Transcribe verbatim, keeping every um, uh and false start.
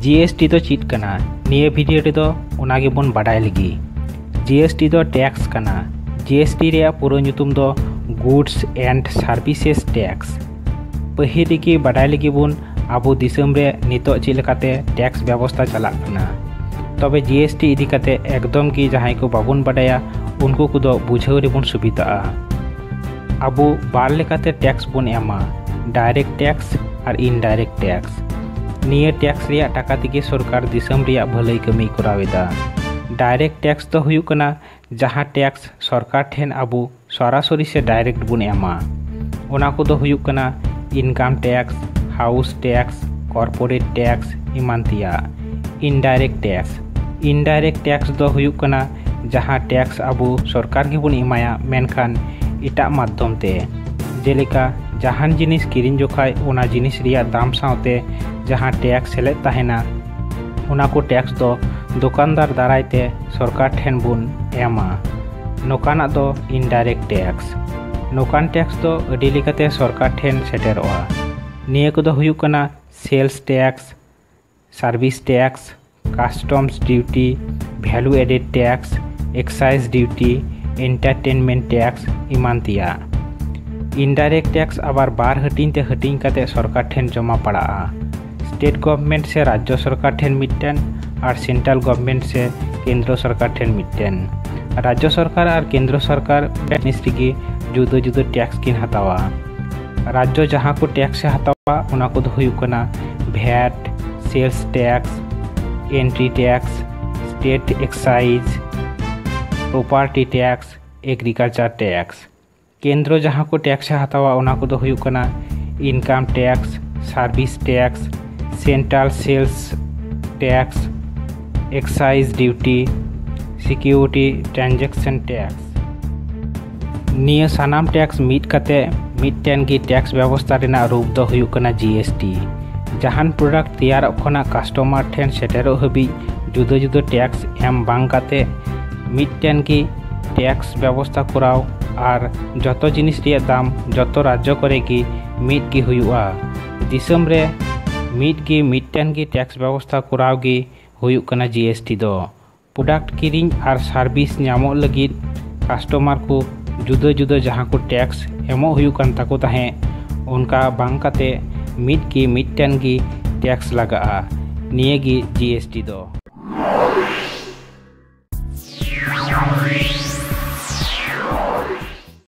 G S T ᱫᱚ ᱪᱮᱫ ᱠᱟᱱᱟ? ᱱᱤᱭᱟᱹ ᱵᱷᱤᱰᱤᱭᱳ ᱨᱮᱫᱚ ᱚᱱᱟ ᱜᱮᱵᱚᱱ ᱵᱟᱰᱟᱭ ᱞᱟᱹᱜᱤᱫ᱾ ᱡᱤ ᱮᱥ ᱴᱤ ᱫᱚ ᱴᱮᱠᱥ ᱠᱟᱱᱟ᱾ ᱡᱤ ᱮᱥ ᱴᱤ ᱨᱮᱭᱟᱜ ᱯᱩᱨᱟᱹ ᱧᱩᱛᱩᱢ ᱫᱚ Goods and Services Tax᱾ ᱯᱟᱹᱦᱤᱞ ᱨᱮᱜᱮ ᱵᱟᱰᱟᱭ ᱞᱟᱹᱜᱤᱫ ᱵᱚᱱ ᱟᱵᱚ ᱫᱤᱥᱚᱢ ᱨᱮ ᱱᱤᱛᱚᱜ ᱪᱮᱫ ᱞᱮᱠᱟᱛᱮ ᱴᱮᱠᱥ ᱵᱮᱵᱚᱥᱛᱟ ᱪᱟᱞᱟᱜ ᱠᱟᱱᱟ᱾ ᱛᱚᱵᱮ ᱡᱤ ᱮᱥ ᱴᱤ ᱤᱫᱤ ᱠᱟᱛᱮ ᱮᱠᱫᱚᱢ ᱜᱮ ᱡᱟᱦᱟᱸᱭ ᱠᱚ ᱵᱟᱵᱚᱱ ᱵᱟᱰᱟᱭᱟ, ᱩᱱᱠᱩ ᱠᱚᱫᱚ ᱵᱩᱡᱷᱟᱹᱣ ᱨᱮᱵᱚᱱ ᱥᱩᱵᱤᱫᱷᱟᱜᱼᱟ᱾ ᱟᱵᱚ ᱵᱟᱨ ᱞᱮᱠᱟᱛᱮ ᱴᱮᱠᱥ ᱵᱚᱱ ᱮᱢᱟ, ᱰᱟᱭᱨᱮᱠᱴ ᱴᱮᱠᱥ ᱟᱨ ᱤᱱᱰᱟᱭᱨᱮᱠᱴ ᱴᱮᱠᱥ᱾ ᱱᱤᱭᱟᱹ ᱴᱮᱠᱥ ᱨᱮᱭᱟᱜ ᱴᱟᱠᱟ ᱛᱮᱜᱮ ᱥᱚᱨᱠᱟᱨ ᱫᱤᱥᱚᱢ ᱨᱮᱭᱟᱜ ᱵᱷᱟᱹᱞᱟᱹᱭ ᱠᱟᱹᱢᱤᱭ ᱠᱚᱨᱟᱣ ᱮᱫᱟ᱾ ᱰᱟᱭᱨᱮᱠᱴ ᱴᱮᱠᱥ ᱫᱚ ᱦᱩᱭᱩᱜ ᱠᱟᱱᱟ ᱡᱟᱦᱟᱸ ᱴᱮᱠᱥ ᱥᱚᱨᱠᱟᱨ ᱴᱷᱮᱱ ᱟᱵᱚ ᱥᱚᱨᱟᱥᱚᱨᱤ ᱥᱮ ᱰᱟᱭᱨᱮᱠᱴ ᱵᱚᱱ ᱮᱢᱟ, ᱚᱱᱟ ᱠᱚᱫᱚ ᱦᱩᱭᱩᱜ ᱠᱟᱱᱟ income tax, house tax, corporate tax ᱮᱢᱟᱱ ᱛᱮᱭᱟᱜ᱾ ᱤᱱᱰᱟᱭᱨᱮᱠᱴ ᱴᱮᱠᱥ, ᱤᱱᱰᱟᱭᱨᱮᱠᱴ ᱴᱮᱠᱥ ᱫᱚ ᱦᱩᱭᱩᱜ ᱠᱟᱱᱟ ᱡᱟᱦᱟᱸ ᱴᱮᱠᱥ ᱟᱵᱚ ᱥᱚᱨᱠᱟᱨ ᱜᱮᱵᱚᱱ ᱮᱢᱟᱭᱟ, ᱢᱮᱱᱠᱷᱟᱱ ᱮᱴᱟᱜ ᱢᱟᱫᱽᱫᱷᱚᱢ ᱛᱮ᱾ ᱡᱮᱞᱮᱠᱟ ᱡᱟᱦᱟᱱ ᱡᱤᱱᱤᱥ ᱠᱤᱨᱤᱧ ᱡᱚᱠᱷᱟᱡ ᱚᱱᱟ ᱡᱤᱱᱤᱥ ᱨᱮᱭᱟᱜ ᱫᱟᱢ ᱥᱟᱶᱛᱮ ᱡᱟᱦᱟᱸ ᱴᱮᱠᱥ ᱥᱮᱞᱮᱫ ᱛᱟᱦᱮᱱᱟ, ᱚᱱᱟ ᱠᱚ ᱴᱮᱠᱥ ᱫᱚ ᱫᱚᱠᱟᱱᱫᱟᱨ ᱫᱟᱨᱟᱭ ᱛᱮ ᱥᱚᱨᱠᱟᱨ ᱴᱷᱮᱱ ᱵᱚᱱ ᱮᱢᱟ᱾ ᱱᱚᱝᱠᱟᱱᱟᱜ ᱫᱚ ᱤᱱᱰᱟᱭᱨᱮᱠᱴ ᱴᱮᱠᱥ᱾ ᱱᱚᱝᱠᱟᱱ ᱴᱮᱠᱥ ᱫᱚ ᱟᱹᱰᱤ ᱞᱮᱠᱟᱛᱮ ᱥᱚᱨᱠᱟᱨ ᱴᱷᱮᱱ ᱥᱮᱴᱮᱨᱚᱜᱼᱟ᱾ ᱱᱤᱭᱟᱹ ᱠᱚᱫᱚ ᱦᱩᱭᱩᱜ ᱠᱟᱱᱟ sales tax, service tax, customs duty, value added tax, excise duty, entertainment tax ᱮᱢᱟᱱ ᱛᱮᱭᱟᱜ᱾ ᱤᱱᱰᱟᱭᱨᱮᱠᱴ ᱴᱮᱠᱥ ᱟᱵᱟᱨ ᱵᱟᱨ ᱦᱟᱹᱴᱤᱧ ᱛᱮ ᱦᱟᱹᱴᱤᱧ ᱠᱟᱛᱮ ᱥᱚᱨᱠᱟᱨ ᱴᱷᱮᱱ ᱡᱚᱢᱟ ᱯᱟᱲᱟᱜᱼᱟ᱾ ᱥᱴᱮᱴ ᱜᱚᱵᱷᱢᱮᱱᱴ ᱥᱮ ᱨᱟᱡᱽᱡᱚ ᱥᱚᱨᱠᱟᱨ ᱴᱷᱮᱱ ᱢᱤᱫᱴᱮᱱ ᱟᱨ ᱥᱮᱱᱴᱨᱟᱞ ᱜᱚᱵᱷᱢᱮᱱᱴ ᱥᱮ ᱠᱮᱱᱫᱨᱚ ᱥᱚᱨᱠᱟᱨ ᱴᱷᱮᱱ ᱢᱤᱫᱴᱮᱱ᱾ ᱨᱟᱡᱽᱡᱚ ᱥᱚᱨᱠᱟᱨ ᱟᱨ ᱠᱮᱱᱫᱨᱚ ᱥᱚᱨᱠᱟᱨ ᱡᱤᱱᱤᱥ ᱨᱮᱜᱮ ᱡᱩᱫᱟᱹ ᱡᱩᱫᱟᱹ ᱴᱮᱠᱥ ᱠᱤᱱ ᱦᱟᱛᱟᱣᱟ᱾ ᱨᱟᱡᱽᱡᱚ ᱡᱟᱦᱟᱸ ᱠᱚ ᱴᱮᱠᱥ ᱮ ᱦᱟᱛᱟᱣᱟ, ᱚᱱᱟ ᱠᱚᱫᱚ ᱦᱩᱭᱩᱜ ᱠᱟᱱᱟ VAT, sales tax, entry tax, state excise, property tax, agricultural tax. ᱠᱮᱱᱫᱨᱚ ᱡᱟᱦᱟᱸ ᱠᱚ ᱴᱮᱠᱥ ᱮ ᱦᱟᱛᱟᱣᱟ, ᱚᱱᱟ ᱠᱚᱫᱚ ᱦᱩᱭᱩᱜ ᱠᱟᱱᱟ income tax, service tax, central sales tax, excise duty, security transaction tax. ᱱᱤᱭᱟᱹ ᱥᱟᱱᱟᱢ ᱴᱮᱠᱥ ᱢᱤᱫ ᱠᱟᱛᱮ ᱢᱤᱫᱴᱮᱱ ᱜᱮ ᱴᱮᱠᱥ ᱵᱮᱵᱚᱥᱛᱟ ᱨᱮᱱᱟᱜ ᱨᱩᱯ ᱫᱚ ᱦᱩᱭᱩᱜ ᱠᱟᱱᱟ ᱡᱤ ᱮᱥ ᱴᱤ᱾ ᱡᱟᱦᱟᱱ ᱯᱨᱚᱰᱟᱠᱴ ᱛᱮᱭᱟᱨᱚᱜ ᱠᱷᱚᱱᱟᱜ ᱠᱟᱥᱴᱚᱢᱟᱨ ᱴᱷᱮᱱ ᱥᱮᱴᱮᱨᱚᱜ ᱦᱟᱹᱵᱤᱡ ᱡᱩᱫᱟᱹ ᱡᱩᱫᱟᱹ ᱴᱮᱠᱥ ᱮᱢ ᱵᱟᱝ ᱠᱟᱛᱮ ᱢᱤᱫᱴᱮᱱ ᱜᱮ ᱴᱮᱠᱥ ᱵᱮᱵᱚᱥᱛᱟ ᱠᱚᱨᱟᱣ ᱟᱨ ᱡᱚᱛᱚ ᱡᱤᱱᱤᱥ ᱨᱮᱭᱟᱜ ᱫᱟᱢ ᱡᱚᱛᱚ ᱨᱟᱡᱽᱡᱚ ᱠᱚᱨᱮ ᱜᱮ ᱢᱤᱫ ᱜᱮ ᱦᱩᱭᱩᱜᱼᱟ᱾ ᱫᱤᱥᱚᱢ ᱨᱮ ᱢᱤᱫ ᱜᱮ ᱢᱤᱫᱴᱮᱱ ᱜᱮ ᱴᱮᱠᱥ ᱵᱮᱵᱚᱥᱛᱷᱟ ᱠᱚᱨᱟᱣ ᱜᱮ ᱦᱩᱭᱩᱜ ᱠᱟᱱᱟ ᱡᱤ ᱮᱥ ᱴᱤ ᱫᱚ᱾ ᱯᱨᱚᱰᱟᱠᱴ ᱠᱤᱨᱤᱧ ᱟᱨ ᱥᱟᱨᱵᱷᱤᱥ ᱧᱟᱢᱚᱜ ᱞᱟᱹᱜᱤᱫ ᱠᱟᱥᱴᱚᱢᱟᱨ ᱠᱚ ᱡᱩᱫᱟᱹ ᱡᱩᱫᱟᱹ ᱡᱟᱦᱟᱸ ᱠᱚ ᱴᱮᱠᱥ ᱮᱢᱚᱜ ᱦᱩᱭᱩᱜ ᱠᱟᱱ ᱛᱟᱠᱚ ᱛᱟᱦᱮᱸᱫ, ᱚᱱᱠᱟ ᱵᱟᱝ ᱠᱟᱛᱮ ᱢᱤᱫ ᱜᱮ ᱢᱤᱫᱴᱮᱱ ᱜᱮ ᱴᱮᱠᱥ ᱞᱟᱜᱟᱜᱼᱟ᱾ ᱱᱤᱭᱟᱹ ᱜᱮ ᱡᱤ ᱮᱥ ᱴᱤ ᱫᱚ᱾